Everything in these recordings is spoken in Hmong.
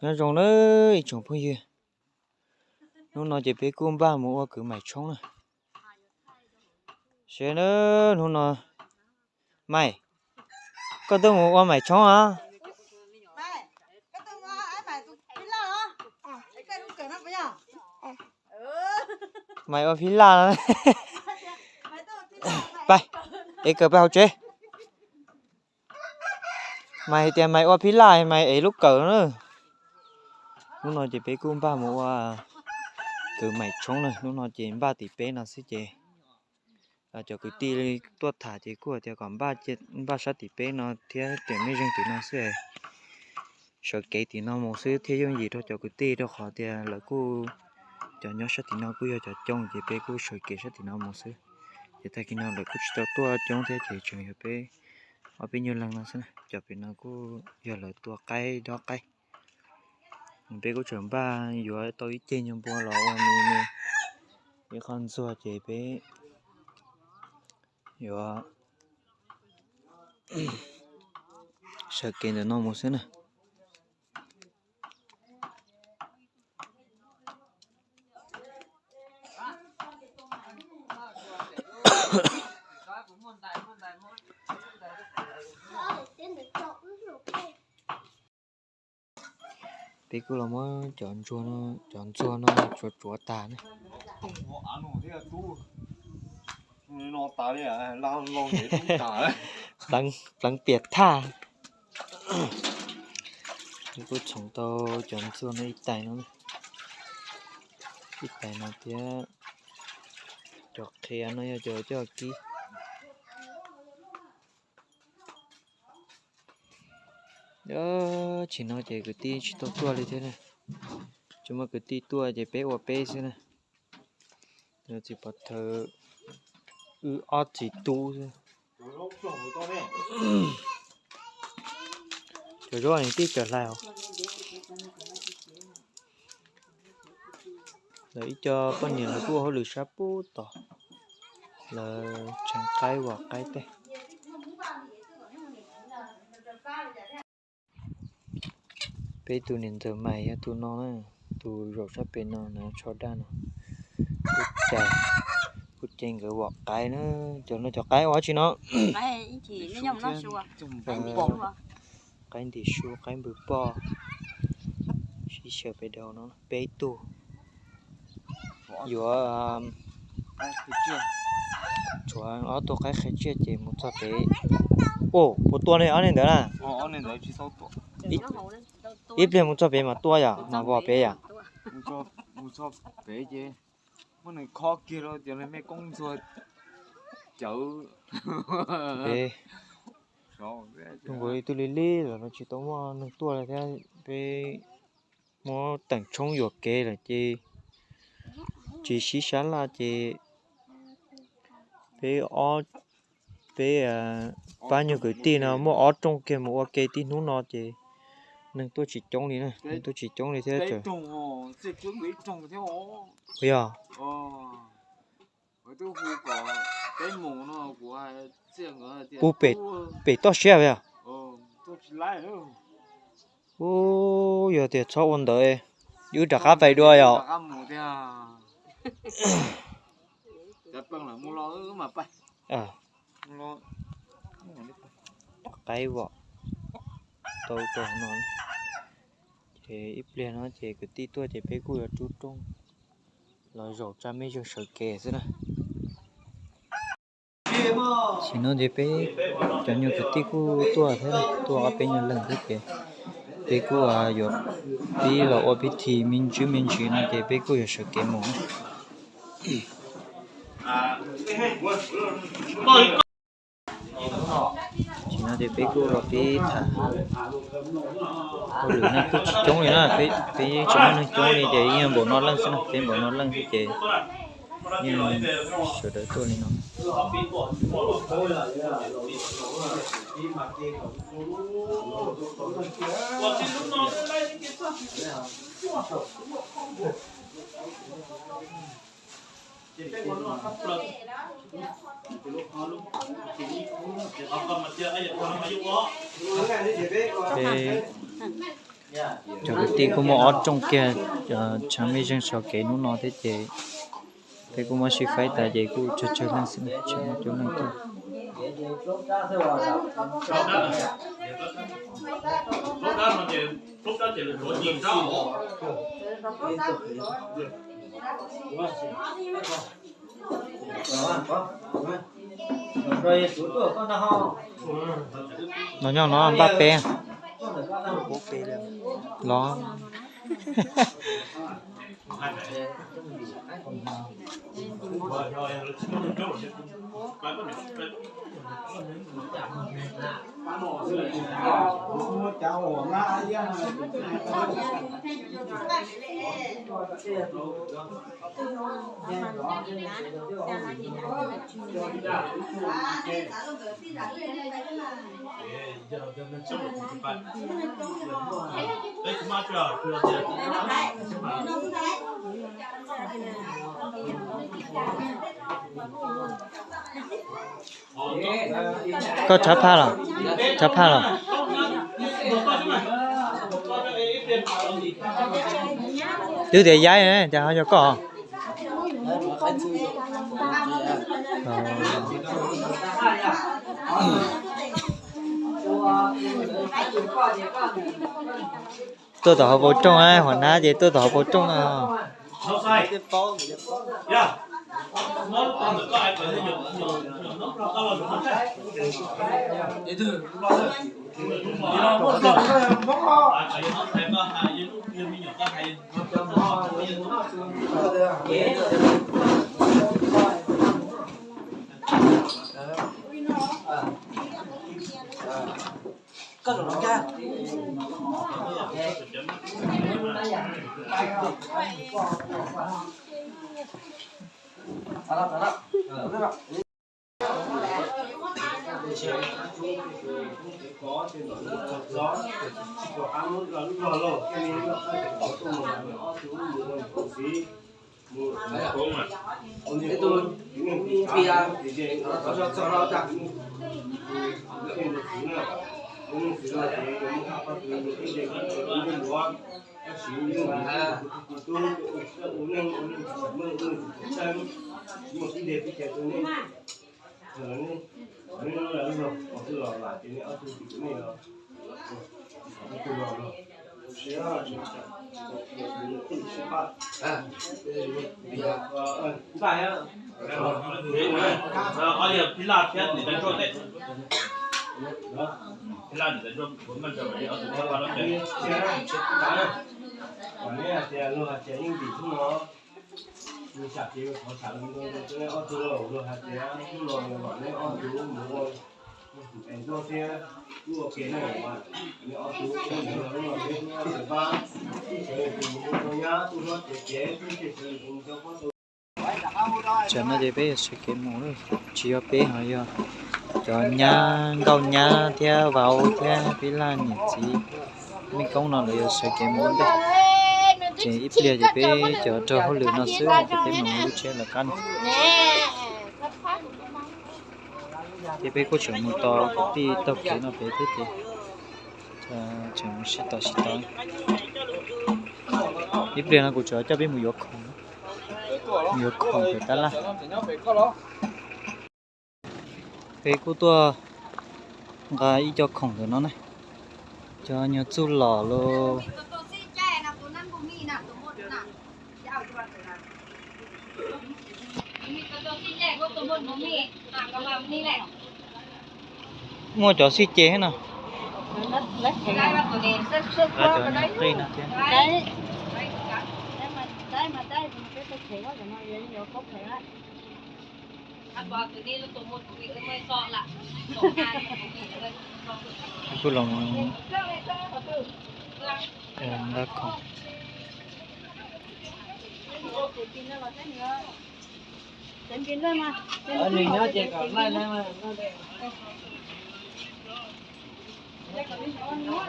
Nyob zoo na ib tsoom phooj ywg, hnub no ces peb kuj npaj mus ua kwv maim tshoob na. Seb na, hnub no Maim, koj tuaj mus ua maim tshoob os? Maim ua phib laj no. Pab, ev kawm pab hauv tsev. Maim hais tias Maim ua phib laj, Maim ev lub kawm na. Hnub no ces peb kuj npaj mus ua kwv maim tshoob na, hnub no ces npaj tim peb no xwb ces cov kwv tij tuaj tham ces kuj hais tias kom npaj sab tim peb no thiab, tiam mej zeeg tim no xwb, sawv kev tim no mus xwb thiaj yooj yim rau cov kwv tij, rau qhov tias lawv kuj, cov nyob sab tim no kuj yog cov coob ces peb kuj sawv kev sab tim no mus xwb. Ces tag kis no lawv kuj tsis tau tuaj coob thiab ces tseem yog peb ob peb nyuag leeg no xwb na. Cov pem no kuj yog lawv tua qaib dob qaib. Peb kuj tseem npaj yuav tau ib ceg nyuag npua los ua me me ib qho ntxuag ces peb yuav sawv kev ntawm no mus xwb na. Peb kuj los muab cov ntsuag no, cov ntxuag no tsuav tsuav tas na. Pleev piam thaj. Peb kuj txhoov tau cov ntxuag no ib tais no, ib tais no thiab cov qhia no yog cov coj kib. Tsis no ces kwv tij tsis tau tuaj li thiab na. Tsis muaj kwv tij tuaj ces peb ua peb xwb na. Txiv pov thawv wb ob txiv tub xwb. Cov zaub tij cov hlais os. Lawv ib co poj niam lawv kuj ua hauj lwm sab pub tod, lawv tseev qaib vam qaib tej. Peb tus niam ntxawm Maiv yog tus no na, tus zaum sab pem no na, tsho daj no. Kuj cais, kuj cais nkawd vam qaib na. Cov no cov qaib ua dab tsi no? Qaib ntim su, qaib npws poj. Sib xyaw pem daus no peb tug. Yuav tshuav ob tug qaib qhia tsiaj ces mus txog pem. Ua, puas tua ne ob neeg ntawd na? Ib pliag mus txog pem mas tua yom, mas vos pem yom. Tus nkaus tus li li lawm no tsis tau muaj neeg tuaj li thiab, peb muab teem tshoob yuam kev lawm ces tsis sib sab laj ces peb ob, peb pab nyuag kwv tij no muaj ob rooj kiag mus ua ke tib hnub no ces neeg tuaj tsis coob li na, neeg tuaj tsis coob li thiab. Yog pub pem toj siab yog. Ub, yog tias txhob ua ntawd, wb rov qab pais dua yom. Qaib vom tau rau no, ces ib pliag no ces kwv tij tuaj ces peb kuj yuav rub rooj los zaum tsa mej zeeg sawv kev xwb na. Tam sim no ces peb cov nyuag kwv tij kuj tuaj thiab, tuaj ob peb nyuag leeg thiab ces peb kuj yuav pib los ua pib thi me ntsis me ntsis no ces peb kuj yuav sawv kev mus. Tam sim no ces peb kuj los pib tham, hauj lwm neeg kuj tsis coob li na, peb tsis muaj neeg coob li ces yeej npaum no leej xwb na, peb npaum no leej xwb ces yeej sawv daws tuaj li no. Cov kwv tij kuj muaj ob rooj kiag, tshav me zeeg so kev hnub no thiab ces peb kuj muab sib faib tas ces kuj tsawg tsawg leej xwb, tsis muaj coob leej tuaj. No nyob no npaj peb los. Koj rhab phaj los? Rhab phaj los? Twb tias yaib, cas ho yog koj? Tuaj tom hauv paus rooj, hua nab ces tuaj tom hauv paus rooj no. Tsam no ces peb yuav sawv kev mus, tsis yog peb ho yog cov nyab, nkauj nyab thiab vauv thiab peb laj niam txiv Mej Koob no lawv yuav sawv kev mus ua ntej. Ces ib pliag ces peb cov raug hauj lwm no xwb ces peb mam mus lub tsheb lawv qab no. Ces peb kuj tseem mus tos kwv tij taug kev no pem thiab ces tseem mus sib tos sib tos. Ib pliag no kuv tseem coj peb mus yuav khoom, mus yuav khoom pem tab laj. Peb kuj tuaj nqa ib co khoom ntawm no na, cov nyuag txuj lom los. Muaj cov xij ces no. Cov nyuag qij no thiab. Kuj los nqa khoom.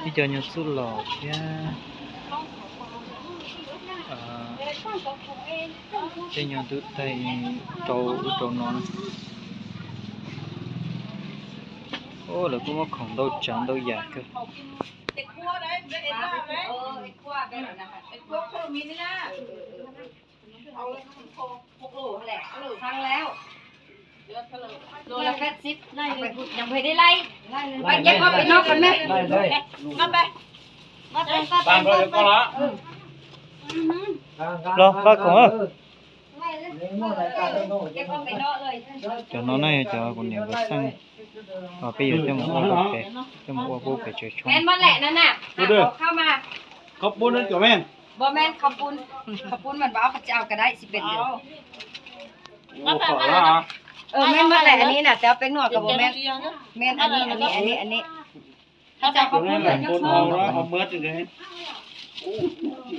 Ib co nyuag txuj lom thiab tej nyuag ntu tais rau ub rau no. Lawv kuj muab khoom ntau tsav ntau yam kawg. ไอ้พวกเธอมีนี่นะ เอาเลย หกโลแหละ สั่งแล้ว โลละแปดสิบ ยังไม่ได้ไล่ ไปเก็บเข้าไปนอกกันไหม ได้เลย เอาไป มาไป ตามเราเดี๋ยวก็ละ Los, los khủng ơ. Cov no ne yog cov kuv niam kuv txiv, peb yuav coj mus ua pem, coj mus ua pub pem tsev tshooj. แม่นหมดแหละนั่นน่ะ เอาเข้ามา ข้าวปุ้นนั่นก็แม่น บ่แม่นข้าวปุ้น ข้าวปุ้นมันบ่เอา ข้าวเจ้าก็ได้ สิเป็นเด้อ โอ้ ขอละ เออ แม่นหมดแหละ อันนี้น่ะ แต่ว่าแป้งนัวก็บ่แม่น แม่นอันนี้ อันนี้ อันนี้ อันนี้ ข้าวเจ้าข้าวปุ้นเลย ข้าวปุ้นเอาแล้ว เอาเมิดเลย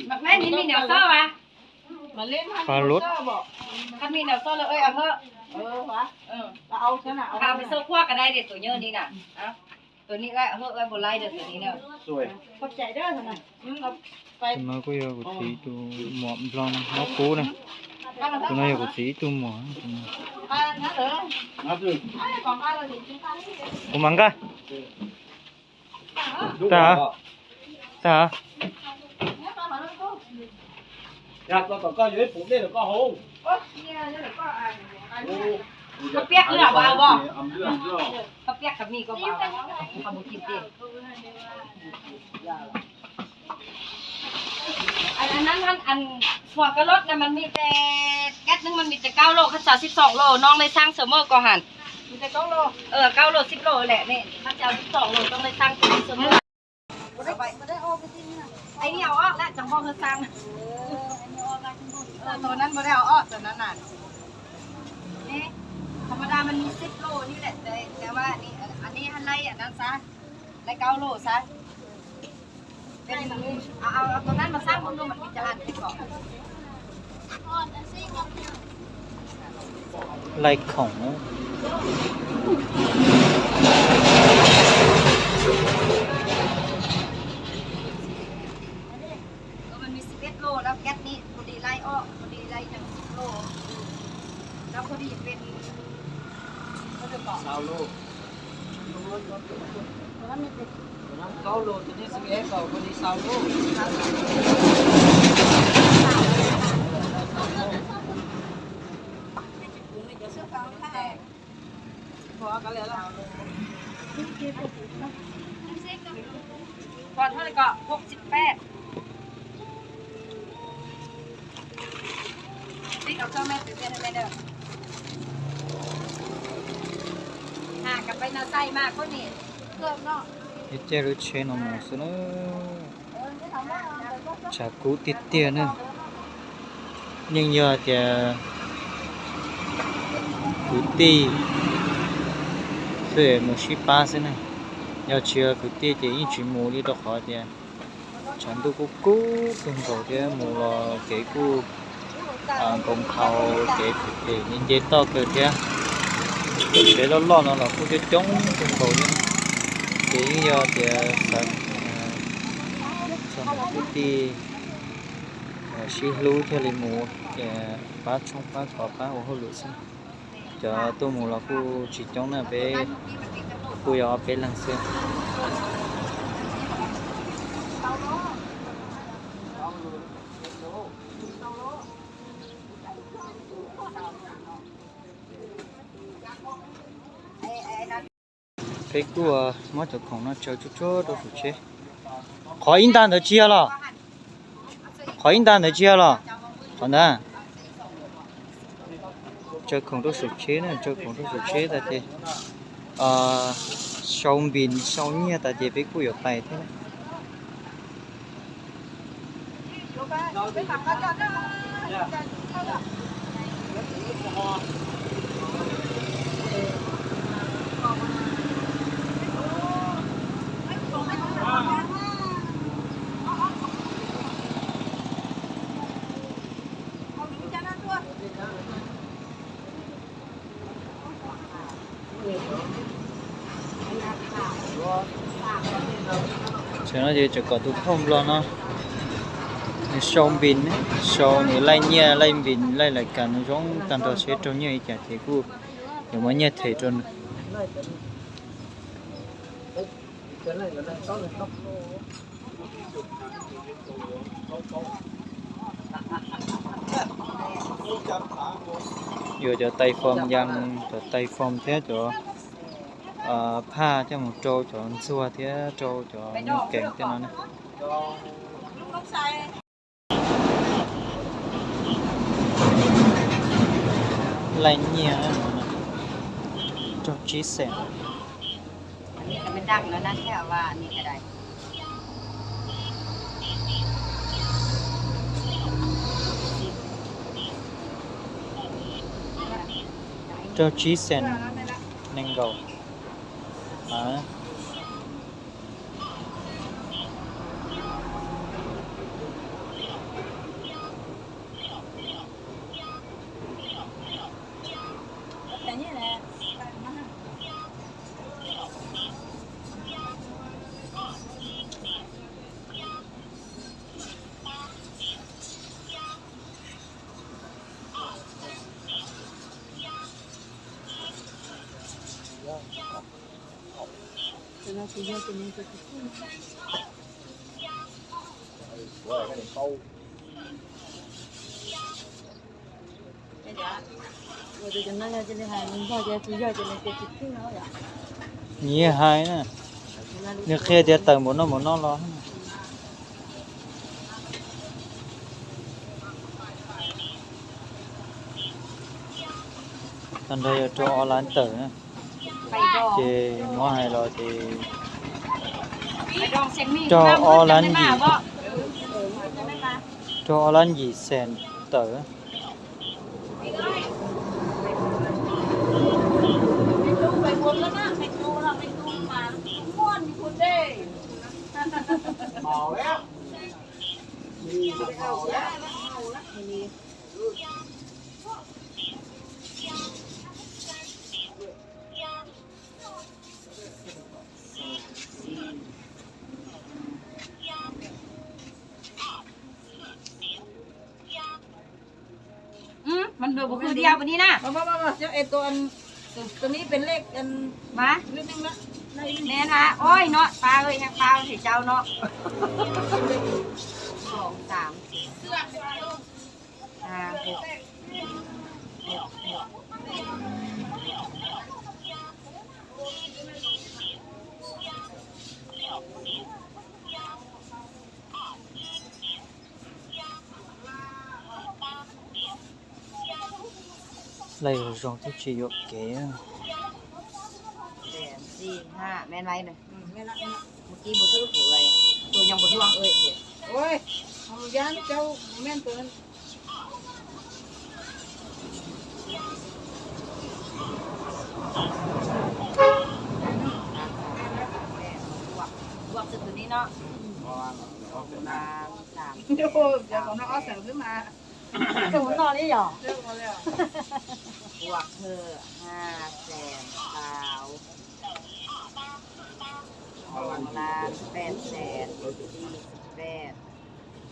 หมากแม่นนี่มีเหนียวเศร้าอ่ะ ปลาลด ถ้ามีเหนียวเศร้าเลย เอ้ย เอาเถอะ เออ เอาซะนะ เอา พาไปเซอร์ครัวก็ได้เดี๋ยวตัวเยอะนี่น่ะ เอา ตัวนี้ก็เฮ้ย เอ้ย บ่ไล่เด้อ ตัวนี้เด้อ สวย ขอบใจเด้อ ทำไม อืม เอาไป Tus no kuj yog kuv txiv tus muam nplog no, mob kub na. Tus no yog kuv txiv ib tug muam. Tus no. Kuv mas nkaj. Tag, tag. Koj piab lwm bau bos, koj piab kab mis koj bau, koj mus kim tiag. An, an, an, an, hua kab loj na, mas mi tes kab neeg mas mi tes kaub loj, koj txav sib xoom loj, noog le xaab sawv maj koj has. Mi tes kaub loj, kaub loj sib loj lawm ne, koj txav sib xoom loj, noog le xaab sawv maj. Ai ni au ob lawm, tseem pom hwj xaab. Tus nan puas dai au ob tus nan na. Ni, tham ma da mas mi sib loj ni lawm, tes tes mas ni, an ni hab laij an nan xav, laij kaub loj xav. Laij khoom. Mas mi sib peb loj, lawv kab ni kuv di laij ob, kuv di laij nees sib loj, lawv kuv di peb, xaus loj. Kaub loj, tus ni sib peb loj, kuv di xaus loj. Còn thôi thì có hộp xịt pet. Xịt ở trong này, từ tiền này này được. Hà, cặp bánh nó dày mà, có nè. Cơm nó. Ib ceg lub tsheb no mus xwb na. Tshav kub tiag tiag ne. Yeej yog tias kwv tij xwb mus sib pab xwb ne. Yog tsis yog kwv tij ces yeej tsis mus li, rau qhov tias tshav ntuj kuj kub kawg nkaus thiab, mus los kev kuj nkoos nkhaus, kev phem phem, nce toj kawg thiab. Tsev loj loj no los kuj coob coob kawg nkaus thiab. Ces yeej yog tias xav txog kwv tij sib hlub thiaj li mus, ces pab tshoob pab kos pab ua hauj lwm xwb. Cov tuaj mus los kuj tsis coob na, peb kuj yog ob peb leeg xwb. Peb kuj muab cov khoom no tsaws tsuag tsuag rau saum tsheb. Qhov ib nta ntawd tsis yog los? Qhov ib nta ntawd tsis yog los? Qhov ntawd. Tsaws khoom rau saum tsheb na, tsaws khoom rau saum tsheb tas ces sau npis sau nyiaj tas ces peb kuj yuav pais thiab. Tam no ces tseem kom tus phauj Nplog no nws sau npis, sau nws laij nyiaj laij npis laij lais kas no zoo tag nrho seb raug nyiaj li cas ces kuj yuav muab nyiaj them rau nws. Yuav cov tais fom yas, cov tais fom thiab cov phaj coj mus rau cov ntxuag thiab rau cov me kees tej no na. Laij nyiaj, rau tsib xees. Rau tsib xees nees nkaum. Nws yeej hais na, nws qhia tias tawm npaum no npaum no los. Tag nrho yog rau ob lab tawm na. Ces muab hais los ces rau ob lab yim, rau ob lab yim xees tawm. Laij zoo thiab tsis yuam kev.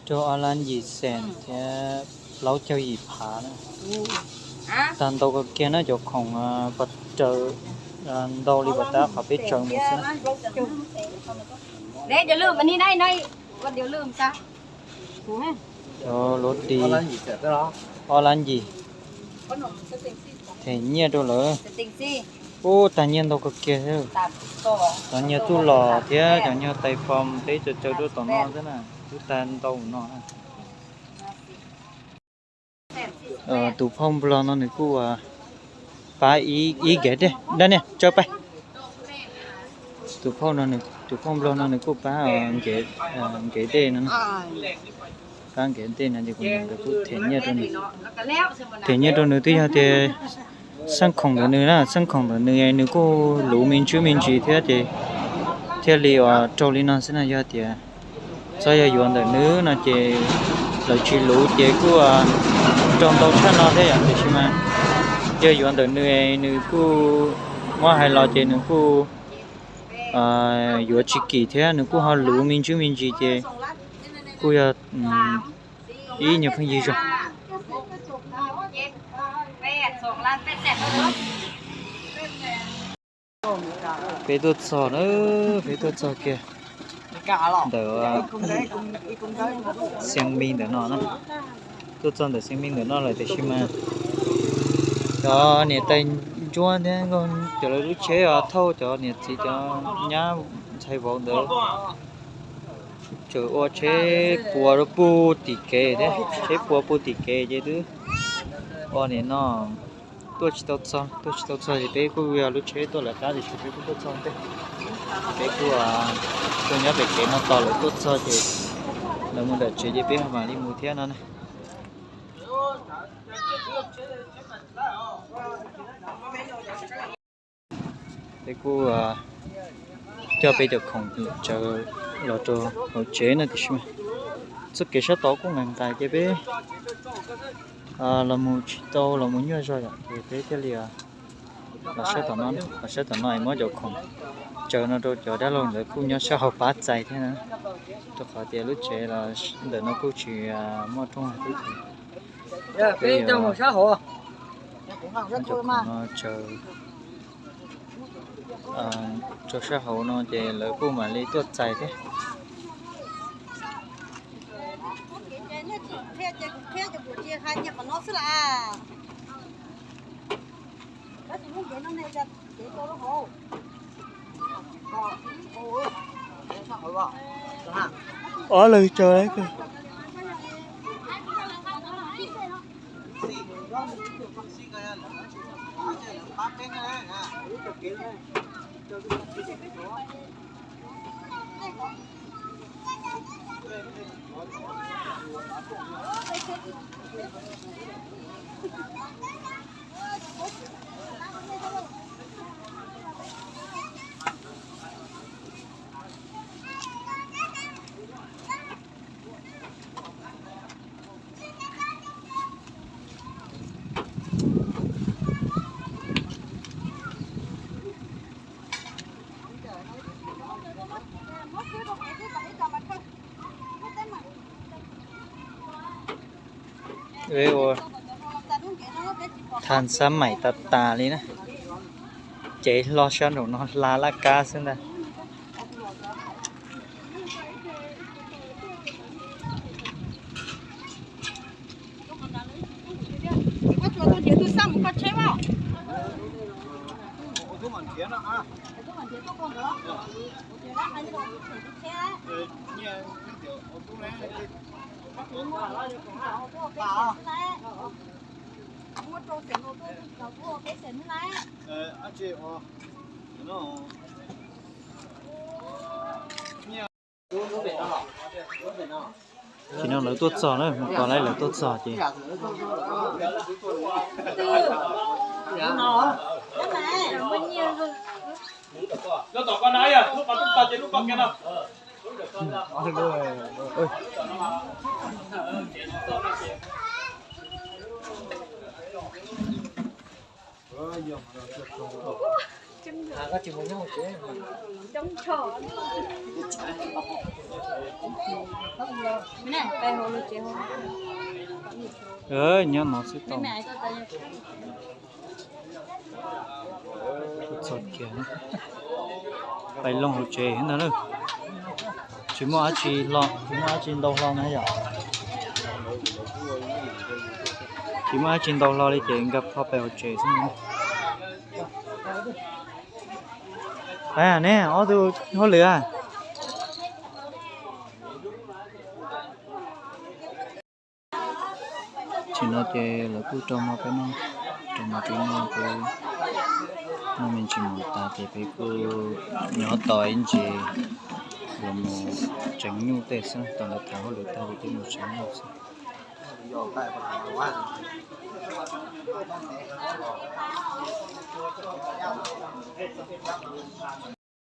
Rau ob lab yim xees thiab plaub caug yim phav na. Tag ntau kawg kiag na, cov khoom pas raws ntau li pas tab qhov peb tsaws mus xwb. Cov luv dis ob lab yim, them nyiaj rau lawm. Ub, tag nyiaj ntau kawg kiag thiab. Cov nyuag txuj lom thiab cov nyuag tais fom peb tsaws tsaws rau tom no xwb na, twb tag ntau no na. Tus phauj nplog no nws kuj pab ib nkev dej, dab niag tsaws pais. Tus phauj no, tus phauj nplog no nws kuj pab nkev dej no, pab nkev dej no ces kuv niam nkawd kuj them nyiaj rau nws. Them nyiaj rau nws twb yog tias xeeb khoom ntawm nws na, xeeb khoom ntawm nws, nws kuj luv me ntsis me ntsis thiab ces thiaj li uas raug li no xwb na. Yog tias txhob yog yuav ntawm nws no ces lawv tsis luv ces kuj raug ntau tshaj no thiab yom. Tiam sis mas yog yuav ntawm nws, nws kuj muab hais los ces nws kuj yuav tsis kim thiab nws kuj ho luv me ntsis me ntsis ces kuj yog ib nyuag phooj ywg zoo. Peb tuaj txog na, peb tuaj txog kiag. ntawm Xiav Mis ntawm no na, tuaj txog ntawm Xiav Mis ntawm no lawm tiam sis mas cov niam tais ntsuab thiab nkauj cov lawv lub tsheb os thauj cov niam txiv cov nyab ntxhais vauv ntawd tseem ua tsheb puas rau puag tim kev thiab, tsheb puas puag tim kev ces twb ua nim no tuaj tsis tau txog, tuaj tsis tau txog ces peb kuj yog lub tsheb tuaj lawv qab tiam sis peb kuj tuaj txog ntej. Peb kuj tuaj nyob pem kev no tos lawv tuaj txog ces lawv mus ntawm tsev ces peb ho mam li mus thiab no na. Peb kuj coj peb cov khoom tsaws los rau hauv tsev no tiam sis mas txoj kev sab tod kuj nqaim nqaim ces peb los mus tsis tau los mus nyuaj zog yom, ces peb thiaj li los sab tom no, los sab tom no es muab cov khoom tsaws no rau cov dab laug ntawd kuj nyob sab hauv pab txais thiab na, rau qhov tias lub tsev los ntawm no kuj tsis muaj rooj hauv thiab ces peb muab cov khoom no tsaws rau sab hauv no ces lawv kuj mam li tuaj txais thiab. Ob leeg tsaws lawm. Ua tha xab maim tas tas li na, cev hlo sab nraum no hla laj kab xwb ntag. Tsis no lawv tuaj txog na, mus tos lawv tuaj txog ces. Nyob no xwb tau. Txog kiag, pais loo hauv tsev ntag na. Tsis muaj dab tsi hlo, tsis muaj dab tsi ntau hlo na yom. Tsis muaj dab tsi ntau hlo li ces nkag plho pais hauv tsev xwb. Pais ne ob tug hauj lwm a. Tsis no ces lawv kuj rau mov peb noj, rau mov peb noj peb noj me ntsis mov tas ces peb kuj nyob tos ib ntsis los mus tsev nyuj tej xwb, tos lawv tham hauj lwm tag ces peb mus tsev nyuj xwb.